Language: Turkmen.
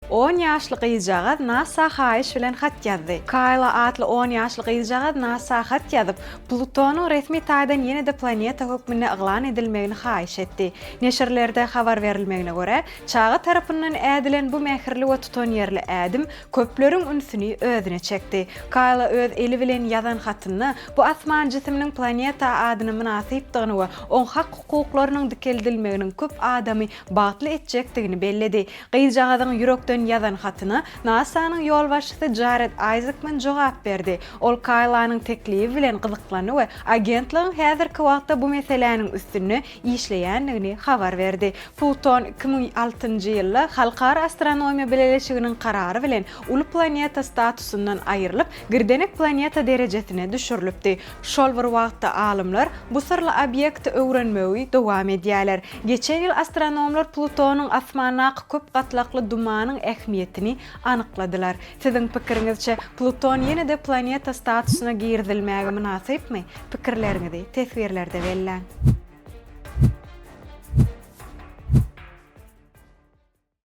On ýaşly gyzjagaz NASA haýyş bilen hat ýazdy. Kaýla atly on ýaşly gyzjagaz NASA hat ýazyp, Plutonyň resmi taýdan ýene-de planeta hökmünde yglan edilmegini haýyş etdi. Neşirlerde habar berilmegine görä, çaga tarapyndan ädilen bu mähirli we tutanýerli ädim köpleriň ünsüni özüne çekdi. Kaýla öz eli bilen ýazan hatynda bu asman jisiminiň planeta adyna mynasypdygyny we oň hak-hukuklarynyň dikeldilmeginiň köp adamy bagtly etjekdigini belledi. Gyzjagazyň ýürekden ýazan hatyna NASA-nyň ýolbaşçysy Jared Aýzekman jogap berdi. Ol Kaýlanyň teklibi bilen gyzyklandy we agentligiň häzirki wagtda bu meseläniň üstünde işleýändigini habar berdi. Pluton 2006-njy ýylda Halkara astronomiýa bileleşiginiň karary bilen uly planeta statusyndan aýrylyp, girdenek planeta derejesine düşürilipdi. Şol bir wagtda alymlar bu syrly obýekti öwrenmegi dowam edýärler. Geçen ýyl astronomlar Plutonyň asmandaky köp gatlakly dumanyň ähmiýetini anykladylar. Siziň pikiriňizçe, Pluton ýene-de planeta statusyna girizilmäge mynasypmy? Pikirleriňizi teswirlerde belläň.